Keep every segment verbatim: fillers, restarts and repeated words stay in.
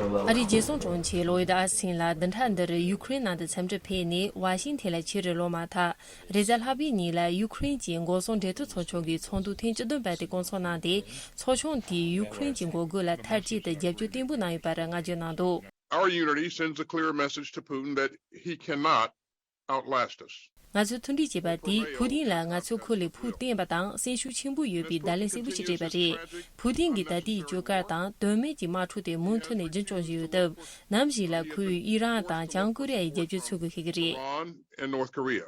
ཨ་རིའི་རྒྱལ་སྲུང་དྲུང་ཆེ་ལོའིད་ཨོ་སི་ཊིན་ལགས་བདུན་ཕྲག་འདིར་ཡུ་ཁུ་རེན་ནང་དུ་འཚམས་འདྲིར་ཕེབས་ནས་ཝ་ཤིང་ཐན་ལ་ཕྱིར་ལོག་མ་ཐག་རེས་གཟའ་ལྷག་པའི་ཉིན་ལ་ཡུ་ཁུ་རེན་གྱི་འགོག་སྲུང་འབྲེལ་མཐུད་ཚོགས་ཆུང་གི་ཚོགས་འདུ་ཐེངས་བཅུ་བདུན་པ་དེ་བསྐོང་ཚོགས་གནང་སྟེ། ཚོགས་ཆུང་དེས་ཡུ་ཁུ་རེན་གྱི་འགོག་རྒོལ་ལ་མཐར་གཅིག་ཏུ་རྒྱབ་སྐྱོར་བརྟན་པོ་གནང་ཡོད་པར་བསྔགས་བརྗོད་གནང་འདུག Our unity sends a clear message to Putin that he cannot outlast us. ང་ཚོས་མཐུན་སྒྲིལ་བྱས་པ་དེས་ཕུ་ཏིན་ལ་ང་ཚོའི་ཁོར་ལས་ཕུགས་བརྟན་པ་དང་སེམས་ཤུགས་ཆེན་པོ་ཡོད་པའི་བརྡ་ལན་གསལ་པོ་ཞིག་སྤྲད་པ་རེད། ཕུ་ཏིན་གྱི་ད་ལྟའི་སྐྱོ་གར་དང་དོན་མེད་ཀྱི་དམག་འཁྲུག་དེ་མུ་མཐུད་ནས་རྒྱུན་སྐྱོང་བཞིན་ཡོད་སྟབས། ནམ་ཞིག་ལ་ཁོས་ཨི་རན་དང་བྱང་ཀོ་རི་ཡའི་རྒྱབ་སྐྱོར་འཚོལ་དགོས་ཤེས་ཀྱི་རེད། Iran and North Korea.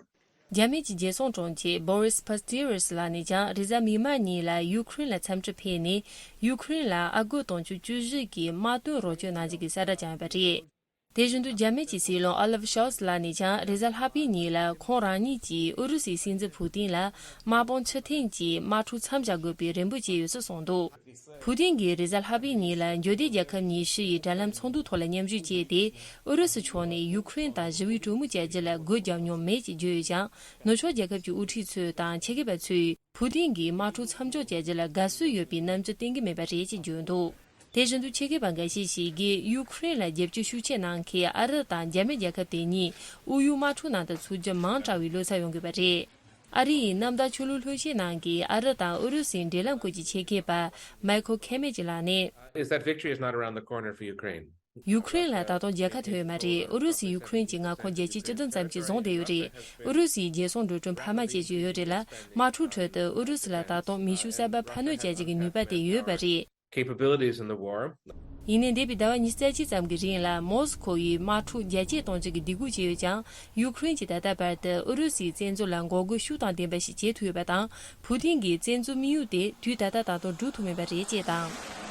རྒྱ་མི་གྱི་རྒྱལ་སྲུང་དྲུང་ཆེ་Boris Pistorius ལགས་ནས་ཀྱང་རེས་གཟའ་མིག་དམར་ཉིན་ལ་ཡུ་ཁུ་རེན་ལ་འཚམས་འདྲིར་ཕེབས་ནས། ཡུ་ཁུ་རེན་ལ་ཨ་སྒོར་དུང་ཕྱུར་བཅུ་བཞི་གི་དམག་དོན་རོགས་སྐྱོར་གནང་རྒྱུ་གི་གསལ་བསྒྲགས་བྱུང་ཡོད་པ་རེད། དེ་བཞིན་དུ་རྒྱ་མི་གྱི་སྲིད་བློན་Olaf Scholz ལགས་ནས་ཀྱང་རེས་གཟའ་ལྷག་པའི་ཉིན་ལ་ཁོང་རང་ཉིད་ཀྱིས་ཨུ་རུ་སུའི་སྲིད་འཛིན་ཕུ་ཏིན་ལ་དམག་དཔུང་ཕྱིར་འཐེན་གྱིས་དམག་འཁྲུག་མཚམས་བཞག་དགོས་པའི་རེ་འབོད་བྱས་ཡོད་ཚུལ་གསུངས་འདུག་ཕུ་ཏིན་གྱིས་རེས་གཟའ་ལྷག་པའི་ཉིན་ལ་འབྱོར་ལྡན་རྒྱལ་ཁབ་ཉི་ཤུ་ཡི་དྲ་ལམ་ཚོགས་འདུའི་ཐོག་ལ་མཉམ་ཞུགས་བྱས་ཏེ། ཨུ་རུ་སུ་ཕྱོགས་ནས་ཡུ་ཁུ་རེན་དང་ཞི་བའི་གྲོས་མོལ་བྱ་རྒྱུ་ལ་སྒོ་བརྒྱབ་མྱོང་མེད་ཅེས་བརྗོད་ཡོད་ཀྱང་། ནུབ་ཕྱོགས་རྒྱལ་ཁབ་ཀྱི་དབུ་ཁྲིད་ཚོས་དང་ཆེད་མཁས་པ་ཚོས་ཕུ་ཏིན་གྱིས་དམག་འཁྲུག་མཚམས་འཇོག་བྱ་རྒྱུ་ལ་དགའ་བསུ་ཡོད་པའི་རྣམ་འགྱུར་བསྟན་གྱི་མེད་པ་རེད་ཅེས་བརྗོད་འདུག་དེ་བཞིན་དུ་ཆེད་མཁས་པ་འགའ་ཤས་ཤིག་གིས་ཡུ་ཁུ་རེན་ལ་རྒྱབ་སྐྱོར་ཤུགས་ཆེ་གནང་མཁན་ཨ་རི་དང་རྒྱ་མི་རྒྱལ་ཁབ་དེ་གཉིས་དབུས་གཡོ་དམག་འཁྲུག་ནང་དུ་ཚུད་རྒྱུ་མང་དྲགས་པའི་བློ་འཚབ་ཡོང་གི་ཡོད་པ་རེད། ཨ་རི་ཡི་གནམ་བདག་ཆོས་ལུགས་ལྷོད་བྱེད་ནང་གི་ཨ་རི་དང་ཨུ་རུ་སུའི་འབྲེལ་ལམ་སྐོར་གྱི་ཆེད་མཁས་པ་Michael Kimmage ལགས་ནས། Is that victory is not around the corner for Ukraine. ཡུ་ཁུ་རེན་ལ་ད་དུང་རྒྱལ་ཁ་ཐོན་ཡོད་མ་རེད། ཨུ་རུ་སུས་ཡུ་ཁུ་རེན་གྱི་མངའ་ཁོངས་བརྒྱ་ཆ་བཅུ་བདུན་ཙམ་ཞིག་བཟུང་བསྡད་ཡོད་རེད། ཨུ་རུ་སུའི་རྒྱལ་སྲུང་འགྲོ་གྲོན་འཕར་མ་བྱེད་བཞིན་ཡོད་རེད་ལ། དམག་འཁྲུག་ཁྲོད་དུ་ཨུ་རུ་སུ་ལ་ད་དུང་མེ་ཤུགས་གསར་པ་འཕར་སྣོན་བྱ་རྒྱུ་གི་ནུས་པ་དེ་ཡོད་པ་རེད། Capabilities in the war. ཡིན་ནའི་འདས་པའི་ཟླ་བ་ཉི་ཤུ་རྩ་གཅིག་ཙམ་གྱི་རིང་ལ་མོ་སི་ཁོ་ཡིས་དམག་འཁྲུག་རྒྱ་སྐྱེད་གཏོང་རྒྱུ་གི་སྡིགས་སྐུལ་བྱས་ཡོད་ཀྱང་། ཡུ་ཁུ་རེན་གྱིས་ད་ལྟ་བར་དུ་ཨུ་རུ་སུའི་བཙན་འཛུལ་ལ་འགོག་རྒོལ་ཤུགས་དང་ལྡན་པ་ཞིག་བྱེད་ཐུབ་ཡོད་པ་དང་། ཕུ་ཏིན་གྱི་བཙན་འཛུལ་དམིགས་ཡུལ་དེ་དུས་ད་ལྟ་ད་དུང་འགྲུབ་ཐུབ་མེད་པ་རེད་ཅེས་དང་།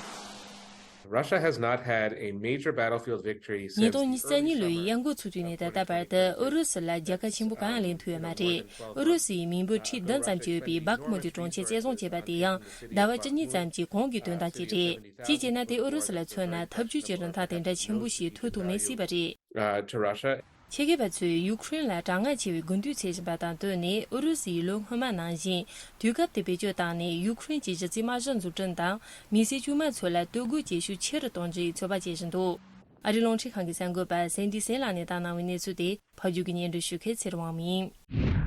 Russia has not had a major battlefield victory since the early summer. ཉིས་སྟོང་ཉི་ཤུ་རྩ་གཉིས་ལོའི་ཡར་འགོ་ཚུགས་དུས་ནས་ད་ལྟ་བར་དུ་ཨུ་རུ་སུ་ལ་རྒྱལ་ཁ་ཆེན་པོ་གང་ཡང་ལེན་ཐུབ་ཡོད་མ་རེད། ཨུ་རུ་སུ་ཡི་མི་འབོར་ཁྲི་བདུན་ཙམ་ཅིག་ཡོད་པའི་བྷག་མུ་ཏི་གྲོང་ཁྱེར་བཙན་བཟུང་བྱས་པ་དེ་ཡང་ཟླ་བ་བཅུ་གཉིས་ཙམ་གྱི་གོང་གི་དོན་དག་ཅིག་རེད། གཅིག་བྱས་ན་དེ་ཨུ་རུ་སུ་ལ་མཚོན་ན་འཐབ་ཇུས་ཀྱི་རིན་ཐང་དེ་འདྲ་ཆེན་པོ་ཞིག་ཐོབ་ཐུབ་མེད་སྲིད་པ་རེད། Uh, to Russia. ཆེད་མཁས་པ་ཚོས་ཡུ་ཁུ་རེན་ལ་གྲང་ངར་ཆེ་བའི་དགུན་དུས་ཚོད་བཞིན་པ་དང་བསྟུན་ནས་ཨུ་རུ་སུ་ཡིས་ལོ་སྔོན་མ་ནང་བཞིན་དུས་སྐབས་དེ་བེད་སྤྱོད་བཏང་ནས་ཡུ་ཁུ་རེན་གྱི་གཞི་རྩའི་དམག་གཞི་འཛུགས་སྐྲུན་དང་མི་སེར་དཀྱུས་མ་ཚོ་ལ་སྟོབས་དགོས་བྱེད་ཤུགས་ཆེ་རུ་གཏོང་རྒྱུའི་ཚོད་དཔག་བྱེད་བཞིན་འདུག་ཨ་རིའི་རླུང་འཕྲིན་ཁང་གི་གསར་འགོད་པ་སན་ཌི་སན་ལགས་ནས་བཏང་གནང་བའི་གནས་ཚུལ་དེ་ཕབ་སྒྱུར་གྱིས་སྙན་སྒྲོན་ཞུ་མཁན་ཚེ་རིང་དབང་མོ་ཡིན།